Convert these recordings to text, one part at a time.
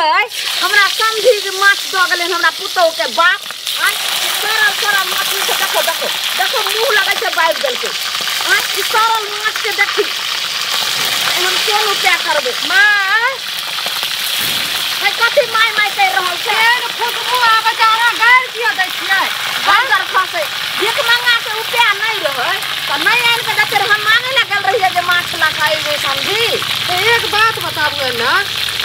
गई हमरा समझी जे माछ द गेलै हमरा पुतौ के बाप आ सरल सरल मछली से देखो देखो देखो मुंह लगै छै बाबि देलकै। आ ई सरल माछ के देखी हम कोन उपाय करबै माय है कथी my my कहि रहल छै केहन खुशबू आबै छै अहाँ गारि किया दै छियै बंदर खसै भीख मंगा के उपाय नहीं रहै तऽ नहीं आनि के देते हम मांगे लए गेल रहियै जे माछ लऽ कऽ अयबै समझी। तऽ एक बात बताबू ने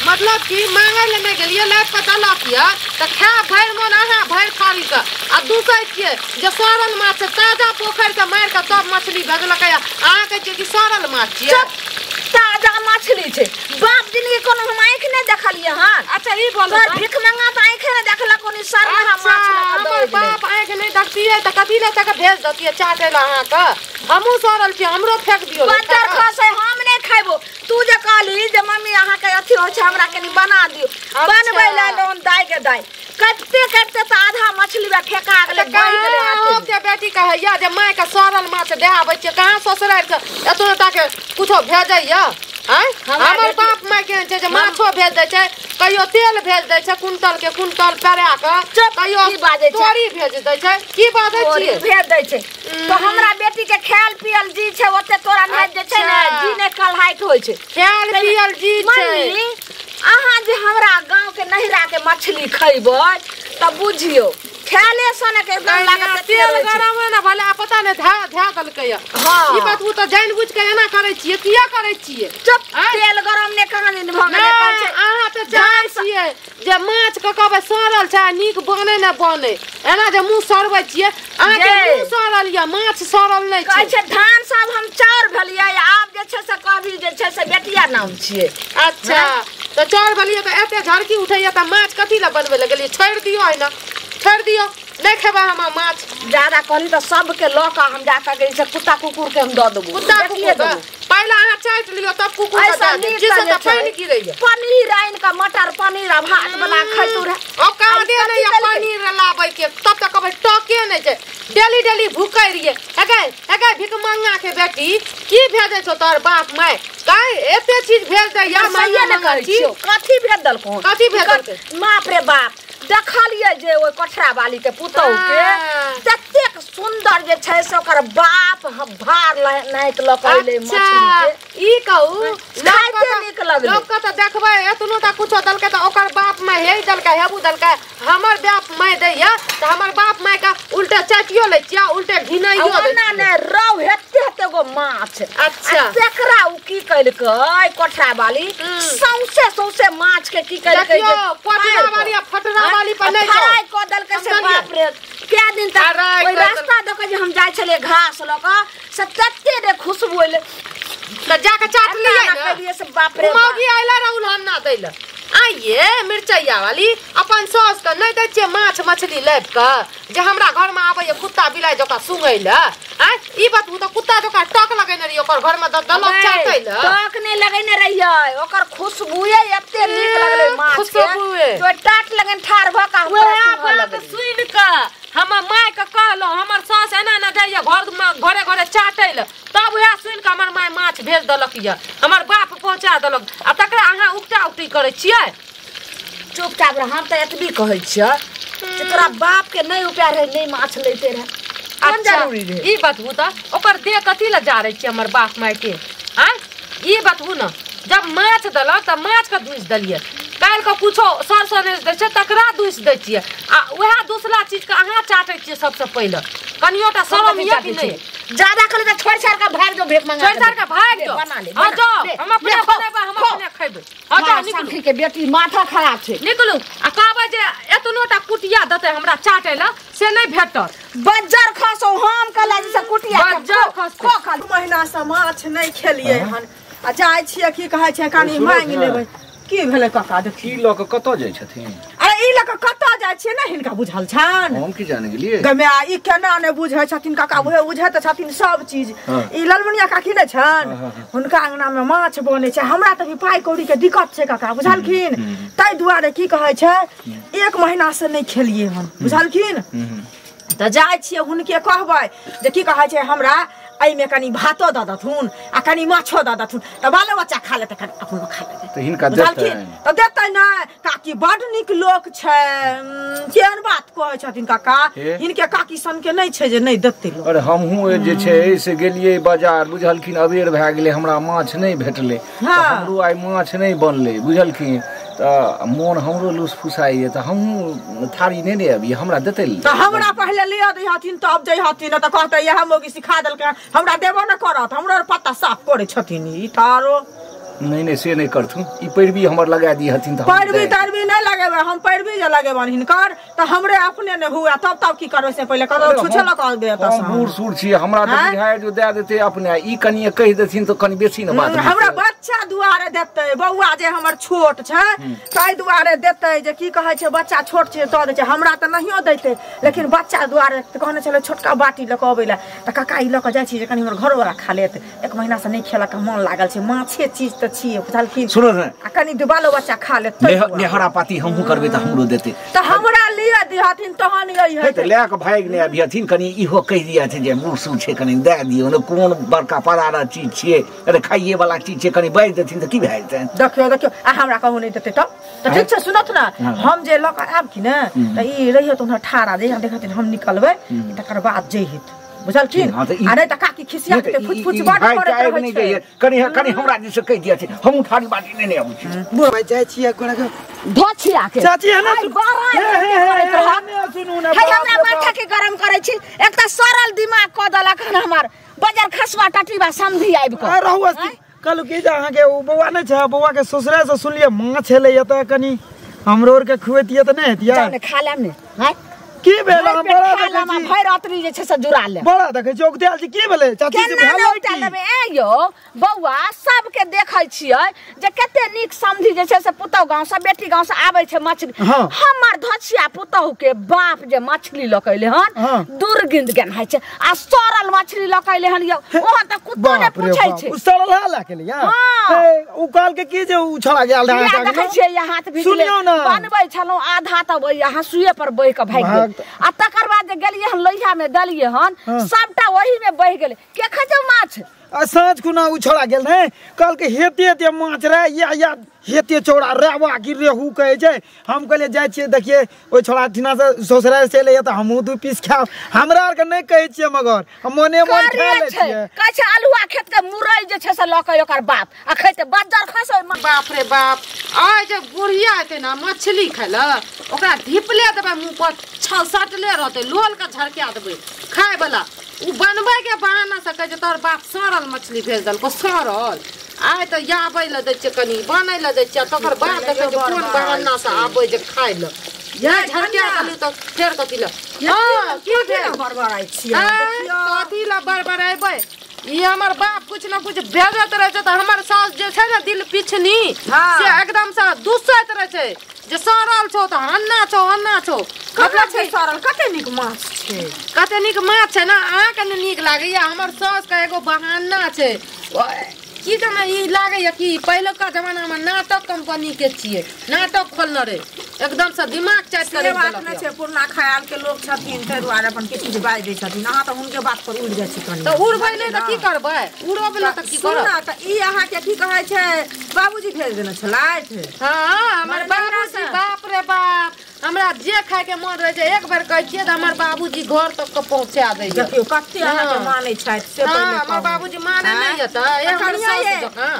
मतलब कि मांगे लए नहि गेलियै लाबि कऽ देलक यऽ तऽ खाय भरि मोन अहाँ भरि थारी के आ दूसै छियै जे सड़ल माछ छै ताजा पोखरि से मारि कऽ तब मछली भेजलकै अहाँ कहै छियै कि सड़ल माछ छियै। ताजा मछली छै बाप जिनगी कोनो हम आँखि नहि देखलियै हन। अच्छा ई बोलू तोहर भीख मंगा तऽ आँखि नहि देखलक कोनो सरल माछ लऽ कऽ हमर दऽ गेलै। बाप आँखि नहि देखतियै तऽ कथी लए तक भेज देतियै चाटै लए अहाँके हमहूँ सड़ल छियै हमरो फेक दियौ। बज्जर खसै हम नहि खैबो। तू जे कहली जे मम्मी अहाँके अथी होइ छै हमरा कनि बना दियौ बनबै लए लोन दाइ के दाइ कटिते कटिते तऽ आधा मछली बा फेका गेलै बहि गेलै हाथे अहाँके बेटी कहैया जे मायके सड़ल माछ दए आबै छियै कहाँ ससुरारि से एतनो टाके कुछो भेजैया आँय। हमर बाप माय केहन छै जे माछो भेज दै छै कहियो तेल भेज दै छै कुंटल के कुंटल पेरा कऽ कहियो तोरी भेज दै छै। की बाजै छियै भेज दै छै तऽ हमरा बेटी के खायल पियल जी छै ओते तोरा नहि जे छै ने जी नहि कलहाइत होइ छै खायल पियल जी छै। मम्मी अहाँ जे हमरा गाँव के नहिरा के मछली खैबै तऽ बुझियौ खायले सन के एकदम लागत तेल गरम है ना भले पता नहीं धा धा देलकै हां। ई बात उ तऽ जानि बुझि के एना करै छियै किया करै छियै। चुप तेल गरम ने कहाँ दिन भऽ गेलै कहै छै अहाँ तऽ चाहै छियै जे माछ के कहबै सड़ल छै नीक बनै ने बनै एना जे मुँह सड़बै छियै अहाँके मुँह सड़ल यऽ माछ सड़ल नहि कहै छै। धान सब हम चाउर भेलियै आब जे छै से कभी जे छै से बेटिया नाम छियै। अच्छा तऽ चाउर भेलियै तऽ एते झड़की उठैया तऽ माछ कथी लए बनबै लए गेलियै छोड़ि दियौ एना छोड़ि दियौ नहि खेबै हम माछ। ज्यादा कहली तऽ सबके लऽ कऽ हम जाकऽ गेल से कुत्ता कुकुर के हम दऽ देबो। कुत्ता कुकुर पहिले अहाँ चाटि लियौ तब कुकुर के दऽ देब जिससे तऽ पानि गिरैया। पनीर आनि कऽ मटर पनीर आ भात बना खैतु रहे औकादे नहि यऽ पनीर लाबै के तब तऽ कहबै टके नहि छै डेली डेली भूकै रहियै। हेगे हेगे भिखमंगा के बेटी की भेजै छौ तोहर बाप माय काहे एते चीज भेज दैया सहिए नहि कहै छियौ कथी भेज देलकौ कथी भेज देलकै। बाप रे बाप देखलियै जे ओहि कोठरा वाली के पुतहु के ततेक सुंदर जे छै से ओकर बाप भार नाहित लऽ कऽ अयलै मछली के। ई कहू खाइते नीक लगलै लोक के तऽ देखबै एतनो टा कुछो देलकै तऽ ओकर बाप माय हे देलकै हेबू देलकै हमर बाप माय दैया तऽ हमर बाप माय के उल्टे चाटियो लै छियै उल्टे घिनाइयो दै ओना ने रौ हेते हेते गो माछ। अच्छा तेकरा उ की केलकै कोठरा वाली सौंसे सौंसे माछ के की केलकै कोठरा वाली आ फटरा वाली पर नहि फ्राई कऽ देलकै से बाप रे कै दिन तक ओहि रास्ता दऽ कऽ जे हम जाइ छलियै घास लऽ कऽ से तते ने खुशबू एलै तऽ जाकऽ चाट लियै ने से बाप रे मौगी अयलै रहै उल्हन्ना दै लए आइये मिरचैया वाली अपन साउस के नहि दै छियै माछ मछली लाबि कऽ जे हमरा घरमे आबैया कुत्ता बिलाइ जकाँ सुंघै लए आँय। ई बतबू तऽ कुत्ता जकाँ टक लगेने रहियै ओकर घरमे दऽ देलक चाटै लए टक नहि लगेने रहियै ओकर खुशबुए एते नीक लगलै माछ के जो टाट लगेने ठाढ़ भऽ कऽ वएह बात सुनि कऽ हमर माय के कहलहुँ हमर साउस एना एना जाइया घरमे घरे घरे चाटै लए तब वएह सुनि कऽ हमर माय माछ भेज देलक यऽ हमर बाप पहुँचा देलक आ तकरा अहाँ उकटा उकटी करै छियै। चुपचाप रह हम तऽ एतबी कहै छियै जे तोरा बाप के नहि उपाय रहै नहि माछ लैते रहै कोन जरूरी रहै। ई बतबू तऽ ओकर देह कथी लए जारै छियै हमर बाप माय के आँय। ई बतबू ने जब माछ देलक तऽ माछके दूसि देलियै काल्हि के कुछो सर सनेस दै छै तकरा दूसि दै छियै आ वएह दूसरा चीजके अहाँ चाटै छियै सबसँ पहिले कनियो टा शरम यऽ कि नहि। ज्यादा कहली तऽ छोड़ि छाड़ि कऽ भागि जाउ भेट मंगा छोड़ि छाड़ि कऽ भागि जाउ बना ले हँ जाउ हम अपने बनेबै हम अपने खैबै। हँ जाउ निकलू के बेटी माथा खराब छै निकलू आ कहबै जे एतनो टा कुटिया देतै हमरा चाटै लए से नहि भेटत। बज्जर खसौ हम कहला जे से कुटिया बज्जर खसौ। महीना से माछ नहि खेलियै हन आ जाइ छियै की कहै छै कनि मांगि लेबै। की भेलै काका देखी ई लऽ कऽ कतऽ जाइ छथिन? अरे ई लऽ कऽ कतऽ जाइ छियै ने हिनका बुझल छनि? हम की जाने गेलियै गमे ई केना नहि बुझै छथिन काका उहे बुझै तऽ छथिन सब चीज। ई ललमुनिया काकी नहि छनि हुनका अंगना मे माछ बनै छै। हमरा तऽ पाइ कौड़ी के दिक्कत छै काका बुझलखिन, ताहि दुआरे की कहै छै एक महीना से नहि खेलियै हन बुझलखिन। तऽ जाइ छियै हुनके कहबै जे की कहै छै हमरा एहिमे कनि भातो दऽ देथुन आ कनि माछो दऽ देथुन तऽ बालो बच्चा खा लेतै कनि अपनो खा लेतै। तऽ हिनका देतै तऽ देतै नहि काकी की बड नीक लोक छै। केहन बात कहै छथिन काका, हिनके काकी सन के नहि छै जे नहि देतै लोक। अरे हमहूँ जे छै से गेलियै बाजार बुझलखिन, अबेर भए गेलै, हमरा माछ नहि भेटलै, हमरो आइ माछ नहि बनलै बुझलखिन। तऽ मोन हमरो लूस फुसाइए, तऽ हमहूँ थारी नहि ने अबियै, हमरा देतै तऽ हमरा पहिले लिअ दैहथिन तब जइहथिन, तऽ कहतै इएह मौगी सिखा देलकै, हमरा देबो नहि करत, हमरो पत्ता साफ करै छथिन ई तारो। नहीं नहीं से नहीं करथुन, ई पैरवी हमर लगा दी हथिन। त पैरवी तैरवी नहीं लगेबै हम, पैरवी जे लगेबन हिनकर त हमरे अपने ने हुआ, तब तब की करबै से पहिले कतौ छुछे ल कह दे। त हम बूढ़ सूढ़ छी, हमरा त बुझाय जो दे देते अपने, ई कनिए कहि देथिन त कनि बेसी न बात। हमरा बच्चा दुआरे देतै, बौआ जे हमर छोट छै ताहि दुआरे देतै, जे की कहै छै बच्चा छोट छै त दै छै, हमरा त नहियो दैतै, लेकिन बच्चा दुआरे कहने छलै छोटका बाटी ल क अबै ल, त काका ई ल क जाइ छी जे कनि हमर घरवला खा लेत, एक महीना से नहि खेलक, मन लागल छै माछे चीज त छियै बुझलखिन। सुनो ने आ कनि बालो बच्चा खा लेत, नेहरा पाती हमहूँ करबै त हमरो देतै, त हमरा लिअ दिहथिन तहन यही है। त लए क भागि नहि अबिहथिन, कनि इहो कहि दिहथिन जे बूढ़ सूढ़ छै कनि दए दियौ ने, कोन बड़का परारा चीज छियै, अरे खाइए वाला चीज छै, कनि बाजि देथिन त की भए जेतनि। देखियौ देखियौ, आ हमरा कहू नहि देतै तब त ठीक छै। सुनत ने, हम जे लऽ कऽ आयब कि ने त ई रहियो त ठाढ़ा, जहिया देखथिन हम निकलबै तकर बाद जइहित बुझलखिन। आ नहि त काकी खिसिया के फुच फुच बड करैत रहै छै। कनि कनि हमरा दिस कहि दिया छै, हम थारी बाटी नहि आबै छी। बुढ़ जाइ छियै कोना के धोछिया के चाची है ना, करैत रह सुनू ना, हे हमरा माथा के गरम करै छी, एक त सरल दिमाग क देलक हन हमर बजर खसवा टटीबा समझी आबि क। आ रहू कहलु की जे अहाँ के ओ बौआ नहि छै, बौआ के ससुरा से सुनलियै माछ हेलै त कनि हमरो आर के खुएतियै त नहि हेतियै? जाउ ने खा लेम ने। हैं की भेल? हम बड़ा देखै छी भरि रात्रि जे छै से जुड़ा ले, बड़ा देखै छी ओगतायल छी, की भेलै चाची से भेल की? लेबै ए यौ बौआ, सबके देखै छियै जे कते नीक समझी जे छै से पुतहु गाँव से बेटी गाँव से आबै छै मछली। हमर धछिया पुतहु के बाप जे मछली लऽ के एलै हन दुर्गिंद गेन्हाइ छै, आ सड़ल मछली लऽ के एलै हन यौ, ओहन तऽ कुत्तो ने पूछै छै। उ सड़ल लऽ के एलै हे, उ कहल के की जे उ छड़ा गेल रहै, देखै छियै हाथ भिजले बनबै छलहुँ आधा तऽ ओहि हँसुए पर बहि कऽ भागि गेल, आ तकर बाद जे गेलियै हन लोहिया में देलियै हन सबटा ओही में बहि गेलै, के खैतौ माछ? आ साँझ खुना उ छोड़ा गेल रहे, कहल के हेते हेते माछ रहे या या हेते चौड़ा रेवा की रेहू कहै छै। हम कहलियै जाइ छियै देखियै ओहि छोड़ा ठिना से ससुराल से एलैया तऽ हमहूँ 2 पीस खायब, हमरा आरके नहि कहै छियै मगर हम मोने मोन खा लै छियै। कहै छै अल्हुआ खेत के मुरई जे छै से लऽ के ओकर बाप आ खैतै बज्जर खसै। बाप रे बाप, आइ जे बुढ़िया एतै ने मछली खाय लए, ओकरा धिपले देबै मुँह पर, सटले रहतै, लोल के झरका देबै खाय वाला। उ बनबै के बहाना से कहै छै तोहर बाप सड़ल मछली भेज देलको सड़ल, आइ तऽ आबै लए दै छियै कनि बनै लए दै छियै, तकर बाद देखै छियै कोन बहाना से आबै जे खाय लए। झरका देलू तऽ फेर कथी लए? हँ की भेल? बड़बड़ाइ छियै कथी लए बड़बड़ेबै? ई हमर बाप कुछ न कुछ भेजैत रहै छै तऽ हमर सास जे छै ने दिल पिछनी से एकदम से दुसैत रहै छै जे सड़ल छौ तऽ हन्ना छौ हन्ना छौ। मतलब छै सड़ल, कते नीक माछ छै, कते नीक माछ छै ने, अहाँके ने नीक लागैया। हमर सासके एगो बहाना छै की जाने ई लागैया कि पहिलुका जमानामे नाटक कंपनी के छियै, नाटक खोलने रहै, एकदम से दिमाग चाटि से बात नहि छै। पुरना ख्याल के लोक छथिन ताहि दुआरे अपन किछु किछु बाजि दै छथिन, अहाँ तऽ हुनके बात पर उड़ि जाइ छी कनि। तऽ उड़बै नहि तऽ की करबै? उड़बै तऽ की करब? सुन तऽ ई अहाँके की कहै छै बाबूजी भेज देने छलथि? हँ हमर बाबूजी, बाप रे बाप, हमरा जे खाय के मन रहै छै एक बेर कहै छियै तऽ हमर बाबूजी घर तक के पहुँचा दै। देखियौ कते अहाँके मानै छथि से। हँ हमर बाबूजी मानै नहि जेतै।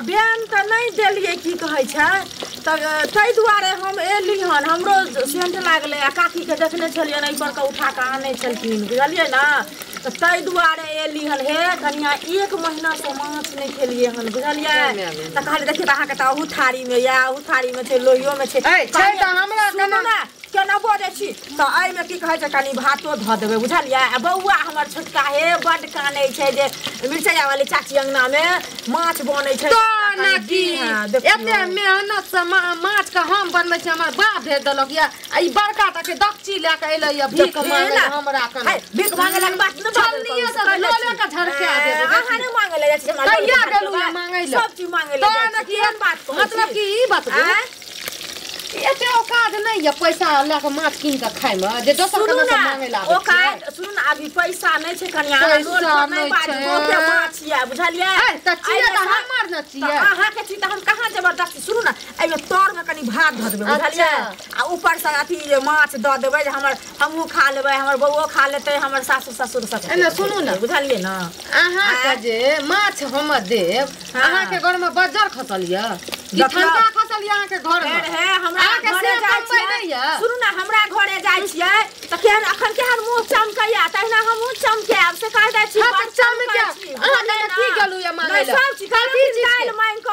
बयान तऽ नहि देलियै की कहै छै तऽ ताहि दुआरे हम एली हन, हमरो सेंट लागलै आ काकीके देखने छलियनि एहि पर के उठा कऽ आनै छलखिन बुझलियै ने, तऽ ताहि दुआरे एली हन। हे कनिया 1 महीना से माछ नहि खेलियै हन बुझलियै, तऽ कहलियै देखियौ तऽ अहाँके तऽ अहू थारीमे यऽ अहू थारीमे छै लोहियोमे छै, हमरा केना बजै छी तऽ एहिमे की कहै छै कनि भातो धऽ देबै बुझलियै। आ बौआ हमर छोटका हे बड्ड कानै छै जे मिरचैया वाली चाची अङ्गनामे माछ बनै छै। एते मेहनत से माछ के हम बनबै छी, हमर बाप भेज देलक या आ ई बड़का टा के दक्षी लए के एलै या भीख मांगे हमरा कने। भीख मांगे लए बात नहि छलनिये से लोले के झरका देबै। अहाँ नहि मांगे लए जाइ छी हमरा? कहिया गेलू या मांगे लए? सब चीज मांगे लए जाइ छी। केहन बात? मतलब कि ई बात एते औकात औकात नहीं ये पैसा ला के माछ कीन के खाय में जे दोसर के से मांगे ला ओ का सुन अभी पैसा नहीं छै कनिया पैसा नहीं छै बहुते माछ ये बुझलियै त छियै त हमर न छियै अहाँ के छी त हम कहां जबरदस्ती सुनू ना एमे तर में कनी भात धऽ देबै बुझलियै आ ऊपर से अथी जे माछ दऽ देबै जे हमर हमहूँ खा लेबै हमर बौओ खा लेतै हमर सासु ससुर सब एना सुनू ना बुझलियै ना अहाँ के जे माछ हम देब अहाँ के घर में बजर खसल ये कि ठंडा खसल ये अहाँ के घर में हे हमरा घरे जाय छियै सुनू ना हमरा घरे जाय छियै त केहन अखन केहन मुंह चमकैया तहिना हमहूँ चमकायब से कह दै छी हां चमके अहाँ लग की गेलू ये मांगै ले सब चीज कथी दालि मांगि क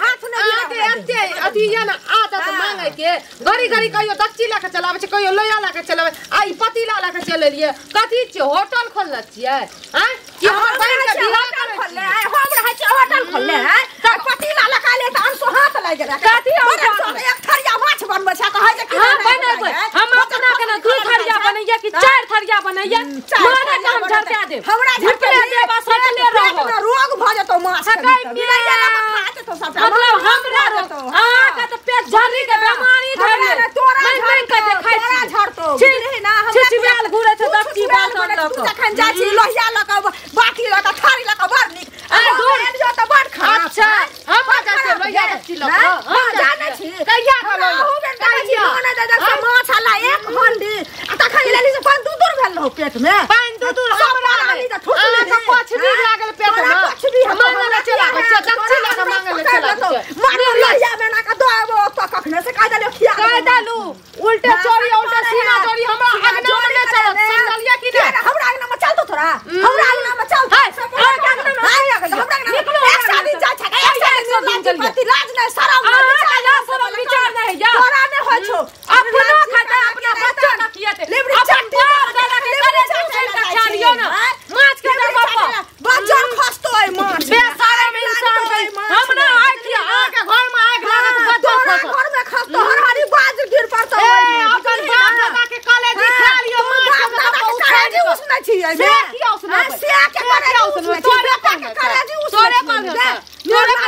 हाथ नै अहाँके एते अथी ये ना आदत मांगै के घड़ी घड़ी कहियो दच्ची लऽ के चलाबै छै कहियो लोहिया लऽ के चलाबै आ ई पतीला लऽ के चलि एलियै कथी छियै होटल खोलने छियै आँय कि हमर बहिन के बियाह करै खोलले आइ हम रहै छियै होटल खोलले आइ त पतीला लऽ के एलियै त अनसोहाँत लागि गेलै कथी अनसोहाँत एक थरिया माछ बनबै छै कहै छै हां बनेबै हम अपना के ना 2 थरिया बनैया कि 4 थरिया बनैया मारे के हम झरका देब हमरा झरके देब आ सटले रहब रोग भ जेतौ माछ बिलैया लऽ के खा जेतौ सबटा मतलब हमरा रोग अहाँ के त पेट झर्री के बेमारी धरले तोरा मांगि के देखै तोरा झरतौ बुझलिही ना हमरा छिछियाल घुरै छै दच्ची बासन लऽ तू जखन जाइ छी लोहिया लऽ के बाटी लऽ के थारी लऽ के बड़ नीक आ दूर एलियो त बड़ खराब अच्छा हम जाइ छियै लोहिया दच्ची लऽ के हम जानै छी कहिया खलौ कहिया मने दे दे माछ आला एक हंडी आ तखन लेली से पान दूर भेल रहौ पेट में पान दूर हमरा आनी त ठुसली अहाँ के पछबी लागल पेट में पछबी हम मांगल चल आबै छै दच्ची लऽ के मांगल चल आबै छै मार लोहिया में ना के दो आबो त कखने से कह देलियो खिया कह देलू उल्टे चोरी उल्टे सीना चोरी हमरा अगना में नहि चलत समझलियै कि नहि हमरा अगना में चलतो तोरा हमरा अगना में चल हमरा अगना में हमरा अगना में एक शादी जा छै एक शादी पति लाज नै शरम नै विचार शरम विचार नै जा तोरा नै होइ छौ अपना खाता अपना बच्चा के किया ते अपन बाप दादा के करे छै त खा लियो ना माछ के दबा पर बजर खसतो ए माछ बेशरम इंसान के हम ना आइ किया अहाँ के घर में आग लागत बजर खसत घर में खसतो हर हरी बाज गिर पड़तो ए अपन बाप दादा के कलेजी खा लियो माछ के दादा के कलेजी उसनै छी एमे से किया उसनै से के कलेजी उसनै छी बेटा के कलेजी उसनै तोरे पर तोरे पर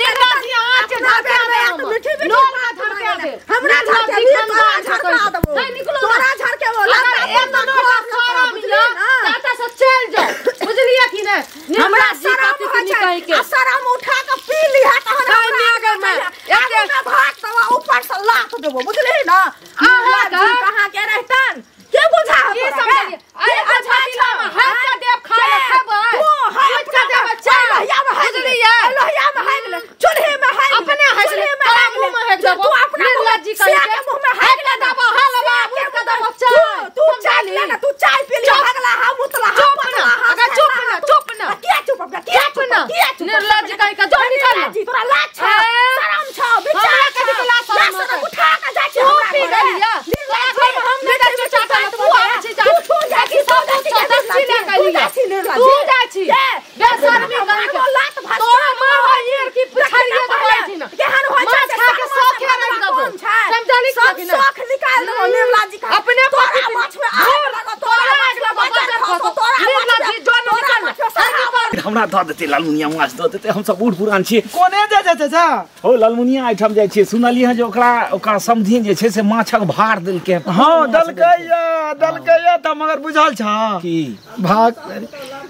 निर्लाजी अहाँ के झरका दे मीठी मीठी नोल के झरका दे हमरा झरके तोरा झरका देबो नहीं निकलो तोरा झरके वो अगर एक नोट शरम या टाटा से चल जाओ बुझलिए कि नहीं हमरा शरम कथी होइ निकल छै के आ शरम उठा के पी लिहा तहन काय मेगर में एते में भात तवा ऊपर से लात देबो बुझलिही ना अहाँ निर्लाजी कहाँ के रहतन के बुझा की समझलिए अरे अच्छा में हाथ के देब खाय ले खेबै तू हाथ हाथ के देब चाय लोहिया में हाथ बुझलिए लोहिया में हाथ ले चूल्हे में हाथ अपने हाथ चूल्हे में तोरा हाथ मुंह में हाथ तू देबो अपना निर्लज्जी से कहि के मुंह में हाथ के देबो हलवा मुंह के देबो चाय तू चाय ले ना तू चाय पी ले चुप। हगला हम उतला हम चुप पतला ना हम अगर चुप ना चुप ना किया चुप अपना किया चुप ना किया चुप निर्लज्ज कहि के जो निकल ना निर्लज्जी तोरा लाज छौ ए? शरम छौ विचार हमरा कथी के लाज शरम शरम होतै? उठा के जाइ छी तू हमरा पी घरे। गेलियै तोरा घर में हम नहि जाइ छियै चाचा लग, तू आबै छी तू तू जाइ छी सब तू छौ दस्ती लए के तू अयलियै। जाइ छी निर्लज्जी। तू जाइ छी के? बेशर्मी कहि के मारबो लात भसका तोरा माँ होइए कि पुछारिए देखना देबै छी ना केहन होइ छै माछ से खा के सब शौखे माछ रहि देबो कम छै। समझली सब कि ना शौख निकाल देबो निर्लज्जी का अपने तोरा पति माछ में आग लगो तोरा माछ में बजर खसो तोरा माछ में निर्लज्जी जो तोरा निकल माछ में शराब हमरा दऽ देतै लालमुनिया माछ दऽ देतै हमसब बूढ़ पुरान छियै कोने जाइ छै चाचा हो लालमुनिया एहिठाम जाइ छियै सुनलियै हँ जे ओकरा ओकरा समधिन जे छै से माछक भार देलकै हँ। हाँ दलकैया दलकैया तऽ मगर बुझल छ की भाग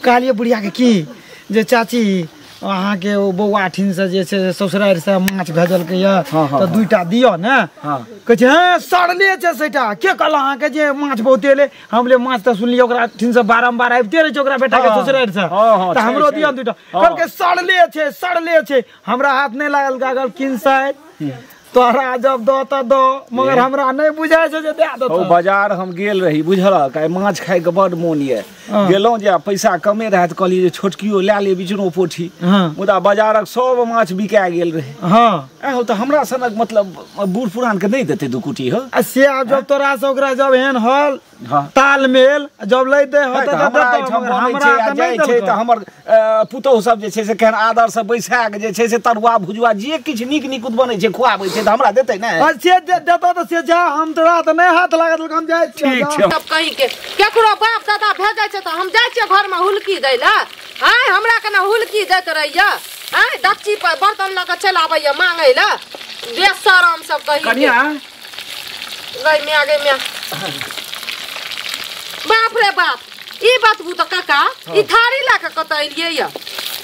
कहलियै बुढ़िया के की जे चाची अहाँके ओ बौआ ठीनसँ जे छै ससुरारिसँ माछ भेजलकै यऽ हाँ, हाँ, तऽ दूटा दिअ ने हाँ। कहै छै हँ सड़ले छै सेटा के कहल अहाँके जे माछ बहुते एलै हमले माछ तऽ सुनलियै ओकरा ठीनसँ बारम्बार आबिते रहै छै ओकरा बेटाके हाँ, ससुरारिसँ हाँ, हाँ, तऽ छै, हमरो छै। दिअ ने दूटा हाँ। कहलकै सड़ले छै सड़ले छै हमरा हाथ नहि लागल गागल किनसाइत तोहरा जब दऽ तऽ दऽ मगर हमरा नहि बुझाइ छै जे दए हौ देतौ बाजार हम गेल रही बुझलक आइ माछ खायके बड मोन यऽ हाँ। गेलहुँ जे पैसा कमे रहए तऽ कहलियै जे छोटकियो लए ले बिचनो पोठी हाँ। मुदा बाजारक सब माछ बिका गेल रहै हाँ आहो तऽ हमरा सनक मतलब बूढ़ पुरान के नहि देतै दू कुटी हो आ से आब जब तोरा से ओकरा जब एहन हल हाँ। तालमेल जब लैते हो तऽ तऽ हमरा देतौ, एहिठाम मगर बनै हमरा छै आ तऽ जाइ नहि छै तऽ देलकौ। हमर पुतोहु सब जे छै से केहन आदर से बैसा के जे छै से तरुआ भुजुआ जे किछु नीक नीक बनै छै खुआबै छै तऽ हमरा देतै ने आ से देतौ तऽ से जा हम तोरा तऽ नहि हाथ लागत हम जाइ छियौ, ठीक जा। छै सब कहीं के केकरो बाप दादा भेजै छै तऽ हम जाइ छियै घर में हुलकी दै लए आँय हमरा केना हुलकी दैत रहैया आँय दच्ची पर बर्तन लऽ के चलि आबैया मांगै लए बेशरम सब कहीं के। कनिया गई म्या गई म्या। बाप रे बाप, ई बतबू त काका, ई थारी ला के कत एलियै या?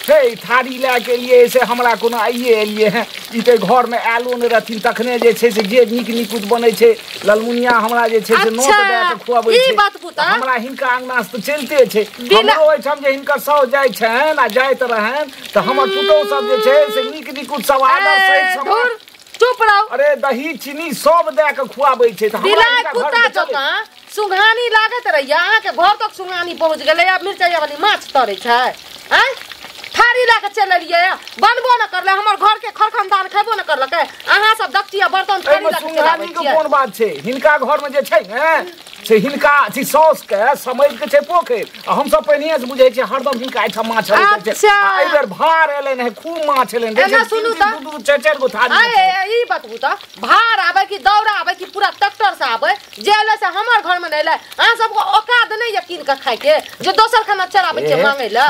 हे थारी लए के एलियै से हमरा कोनो आइए एलियै हैं। ई तऽ घर में आयलो नहि रहथिन तखने जे छै से जे नीक नीकुत बनै छै ललमुनिया हमरा जे छै से नोत दए के खुआबै छै। ई बतबू त हमरा हिनका अंगना से तऽ चलिते छै। हमरो ओहिठाम जे हिनकर साउस जाइ छनि आ जाइत रहनि तऽ हमर पुतहु सब जे छै से नीक नीकुत सब आदर सहित सब। चुप रहो। अरे दही चीनी सब दए के खुआबै छै तऽ हमरा हिनका कुत्ता जकाँ सुघानी लागत रहिया। अहाँ के घर तक सुघानी पहुँच गेलै। आब मिरचाइया वाली माछ तरै छै। आँय थारी लए के चलि एलियै, बनबो न करलै, हमर घर के खरखनदान खेबो न करलकै। अहाँ सब दक्षिया बर्तन थारी लए के चलि आबै छियै। कोन बात छै? हिनका घर में जे छै ने से हिनका अथी साउस के समझ के छै पोखरि, आ हमसब पहिनहिए से बुझै छियै हरदम हिनका एहिठाम माछ अबैत छै। आ एहि बेर भार एलनि हे, खूब माछ एलनि। एना सुनू तऽ दू दू चारि चारि गो थारी। ई बतबू तऽ भार आबै कि दौड़ा आबै कि पूरा ट्रैक्टर से आबै, जे एलै से हमर घर में नहि एलै। अहाँ सबके औकात नहि यऽ कीन के खाय के, जे दोसर खाना चढ़ाबै छियै मांगै लए।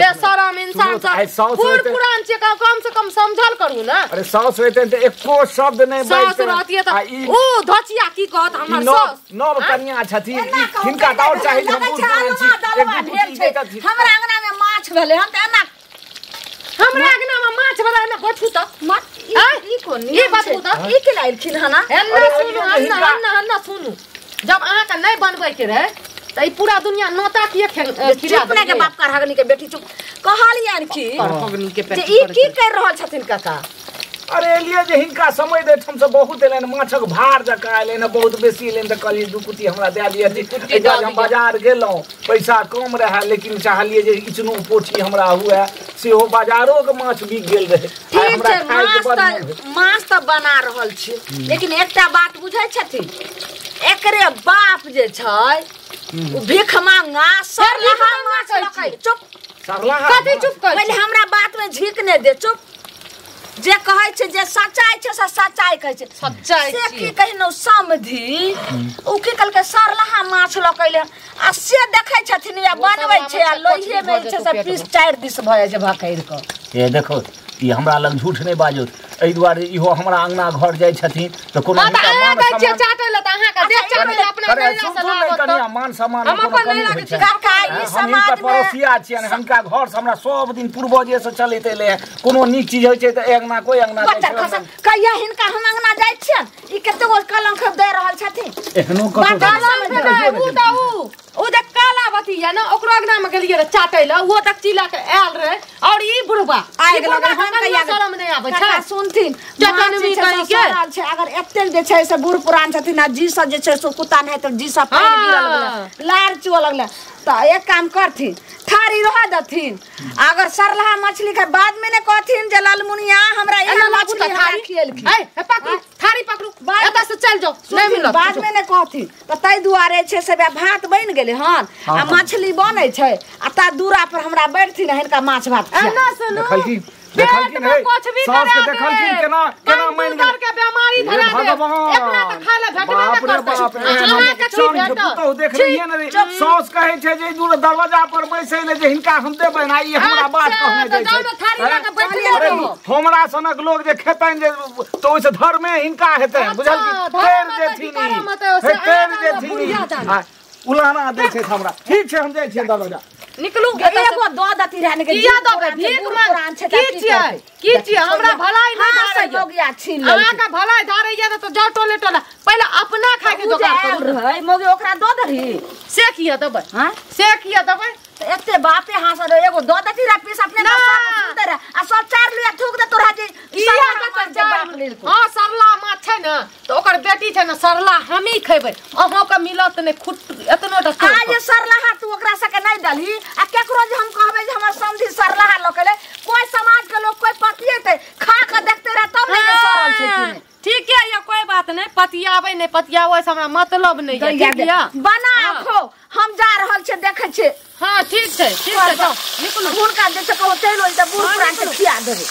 बेशरम इंसान सब, बूढ़ पुरान छियै, कम से कम समझल करू ने। अरे साउस रहितनि तऽ एको शब्द नहि साउस रहतियै तऽ ओ धचिया की कहत हमर साउस। नव कनिया छथिन हिनका तऽ आओर चाही जे हम बूढ़ पुरान छी। हमरा अंगना में माछ भेलै, हम तऽ एना हमरा अंगना में माछ भेलै एना बैठू तऽ ई कोन ई बतबू तऽ ई केना एलखिन हन? एना सुनू, एना एना सुनू, जब अहाँके नहि बनबै के रहै तऽ ई पूरा दुनिया नोता किए खिला? चुप नहि के बाप करहगनी के बेटी, चुप। कहलियनि कि जे ई की कर रहल छथिन काका? अरे एलियै जे हिनका समय दैत हमसब बहुत एलनि, माछक भार जकाँ एलनि, बहुत बेसी एलनि तऽ कहलियै दू कुटी हमरा दए दिअ। हम बाजार गेलहुँ, पैसा कम रहए लेकिन चाहलियै जे इचनो पोठी हमरा हुए, सेहो बाजारोके माछ बिक गेल रहै। ठीक छै, माछ तऽ बना रहल छी, लेकिन एकटा बात बुझै छथिन, एकरे बाप जे छै ओ भीख मांगा सरलाहा माछ लऽ। चुप, कथी चुप कर? पहिले हमरा बात में झीक नहि दे, चुप। जे कहै छै जे सच्चाइ छै से सच्चाइ कहै छै। सच्चाइ से की कहनो समधी ओ की कहलकै सरलाहा माछ लऽ के एलै आ से देखै छथिन या बनबै छै आ लोहिये मे जे छै से पीस चारि दिस भऽ जाइ छै भकैर कऽ। हे देखो, ई हमरा लग झूठ नहि बाजत, एहि दुआरे इहो हमरा अंगना घर जाइ छथिन तऽ कोनो हिनका मान सम्मान मान सम्मान कोनो कमी होइ छै। हम हिनकर पड़ोसिया छियनि, हिनका घर से हमरा सब दिन पूर्वजे से चलैत एलै हँ। कोनो नीक चीज होइ छै तऽ अंगना कोइ अंगना जाइ छै। कहिया हिनका हम अंगना जाइ छियनि? ई कतेक गो कलंक दे रहल छथिन। एहनो कतौ ओ जे कालावती या ना, ओकरो अंगना में गेलियै रह चाटै लए, ओहो दक्षी लए के आयल रहै। और ई बुढ़बा आगि लगल, हम कहिया शरम नहि आबै छै? सुनथिन, छै अगर एतेक जे छै से बूढ़ पुरान छथिन आ जी सब जे छै से कुत्ता नहि तऽ जी सब पानि गिरऽ लगलै, लार चुअ लगलै, तऽ एक काम करथिन थारी रह देथिन। अगर सरलाहा मछली के बाद में ने कहथिन जे ललमुनिया हमरा एहन मछली हमरा खिएलखिन। ए पकड़ू थारी, पकड़ू, एतऽ से चल जाओ, नहि मिलत। बाद में ने कहथिन तऽ ताहि दुआरे छै से भात बनि गेलै हन आ मछली बनै छै आ ता दूरा पर हमरा बैठथिन हिनका माछ भात। एना सुनू, देखलखिन हे सास के देखलखिन केना केना मानि गेल के बेमारी धरा दे, एकरा त खाय ले भेटबे न करतै। अहाँ के की भेटत? पुतहु देख रहियै ने, सास कहै छै जे दूर दरवाजा पर बैसै ले जे हिनका हम देबै ना, ई हमरा बात कहने जाइ छै। हमरा सनक लोग जे खेतनि जे तऽ ओहिसँ धर्मे हिनका हेतनि, बुझलखिन? तेर जेथिन, तेर जेथिन, उलाना दै छै हमरा। ठीक छै, हम जाइ छियै दरवाजा। निकलू, एगो दऽ दती रहने के किया दबै? भीख मांग की छियै? की छियै? हमरा भलाई नहि धारैया, छीन अहाँके भलाई धारैया तऽ जाउ टोले टोला, पहिले अपना खाय के जोगाड़ करू। रहै मोगी ओकरा दऽ दही, से किया देबै? से किया देबै? एते बापे हाथ से एगो दऽ दती रह पीस अपने सुनते रह आ सब चार लुआ थूक दे तोरा जे किया देतै? हां सरला माछ छै ने तऽ ओकर बेटी छै ने सरला, हमही खेबै, अहाँके मिलत नहि खुट एतनो टा। आ जे सरलाहा तू ओकरा सबके नहि दलही आ केकरो जे हम कहबै जे हमर समधी सरलाहा लऽ के एलै, कोइ समाज के लोग कोइ पतियेतै, खा के देखते रह तब ने सरल छै कि नहि। ठीक है या कोई बात नहीं, पतियाबै नहीं पतियाबै से हमरा मतलब नहीं है। ठीक है, बना खो, हम जा रहल छियै देखै छियै। हां ठीक छै, ठीक छै, जाउ निकलू। हुनका जे छै कहू चलि ओइ तऽ बूढ़ पुरान के खिया देबै।